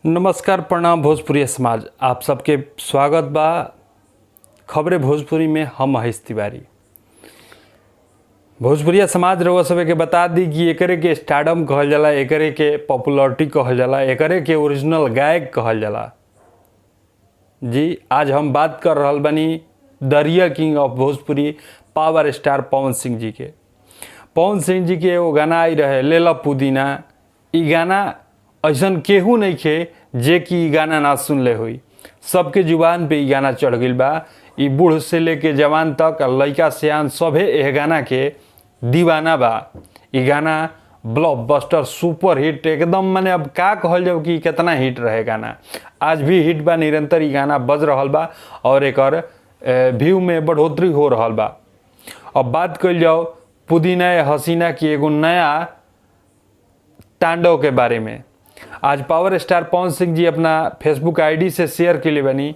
नमस्कार, प्रणाम भोजपुरी समाज, आप सबके स्वागत बा खबरें भोजपुरी में। हम महेश तिवारी। भोजपुरिया समाज, रउआ सभे के बता दी कि एकरे के स्टारडम कहल जाला, एकरे के पॉपुलरिटी कहल जाला, एकरे के ओरिजिनल गायक कहल जाला। जी, आज हम बात कर रहल बानी the real king of Bhojpuri, power star Pawan Singh ji के। पवन सिंह जी के एगो गाना आई रहे, लेला पुदीना। ई गाना ऐसन केहू नहीं खे जे कि ई गाना ना सुनले होई। सबके जुबान पे ई गाना चढ़ गइल बा। ई बूढ़ से लेके जवान तक, लइका सियान सभे एह गाना के दीवाना बा। ई गाना ब्लॉकबस्टर, सुपर हिट एकदम, माने अब का कहल जाओ कि कितना हिट रहे गाना। आज भी हिट बा, निरंतर ई गाना बज रहल बा और एकर व्यू में बढ़ोतरी हो रहल बा। अब बात कइल जाओ पुदीना ए हसीना की एगो नया तांडव के बारे में। आज पावर स्टार पवन सिंह जी अपना फेसबुक आईडी से शेयर के बनी,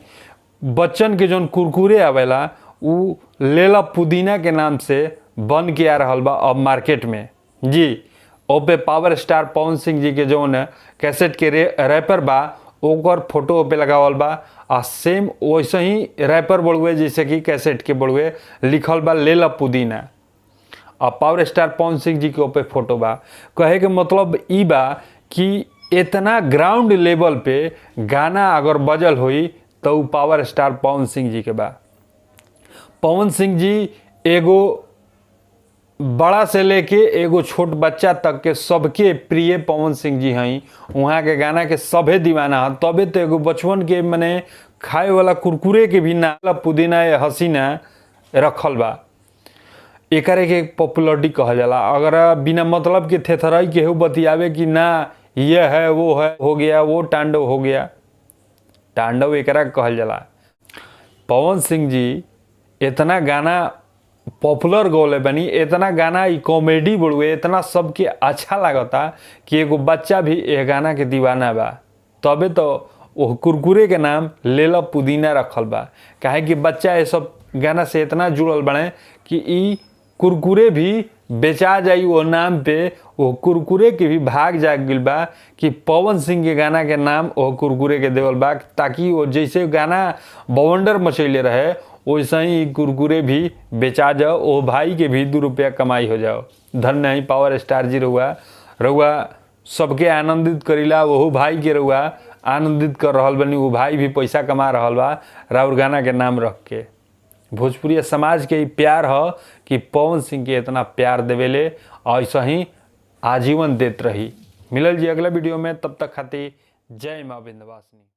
बच्चन के जौन कुरकुरे आवेला, उ लेला पुदीना के नाम से बन के आ रहल बा अब मार्केट में। जी, ओपे पावर स्टार पवन सिंह जी के जौन कैसेट के रैपर बा, ओकर फोटो पे लगावल बा आ सेम वैसे ही रैपर बड़ुए जैसे कि कैसेट के बड़ुए, लिखल बा लेला पुदीना आ पावर स्टार पवन सिंह जी के ऊपर फोटो बा। कहे के मतलब ई बा कि इतना ग्राउंड लेवल पे गाना अगर बजल होई तो उ पावर स्टार पवन सिंह जी के बा। पवन सिंह जी एगो बड़ा से लेके एगो छोट बच्चा तक के सबके प्रिय पवन सिंह जी हई। वहाँ के गाना के सभे दीवाना हन। तबे तो एगो बचपन के मने खाए वाला कुरकुरे के भी नाम पुदीना ए हसीना रखल बा। एकरे के पॉपुलरिटी कहल जाला। अगर बिना मतलब के थेथराई केहू बतियावे कि ना ये है, वो है, हो गया, वो तांडव हो गया, तांडव एकरा के कहल जाला। पवन सिंह जी इतना गाना पॉपुलर गौले बनी, इतना गाना ई कॉमेडी बड़ुए, इतना सबके अच्छा लागता कि एगो बच्चा भी एह गाना के दीवाना बा। तबे तो वो कुरकुरे के नाम लेला पुदीना रखल बा, काहे कि बच्चा ये सब गाना से इतना जुड़ल बने कि ई कुरकुरे भी बेचा जाई वो नाम पे। वो कुरकुरे के भी भाग जाग गइल बा कि पवन सिंह के गाना के नाम वो कुरकुरे के देवल बा, ताकि वो जैसे गाना बवंडर मचैले रहे, वैसे ही कुरकुरे भी बेचा जाओ, ओ भाई के भी 2 रुपया कमाई हो जाओ। धन्य ही पावर स्टार जी। रहुआ रहुआ सबके आनंदित करीला, वहू भाई के रहुआ आनंदित कर रहल बनी। वो भाई भी पैसा कमा रहल बा राउर गाना के नाम रख के। भोजपुरी समाज के ई प्यार ह कि पवन सिंह के इतना प्यार देवेले और ऐसा ही आजीवन देत रही। मिलल जी अगला वीडियो में, तब तक खातिर जय माँ विंध्यवासिनी।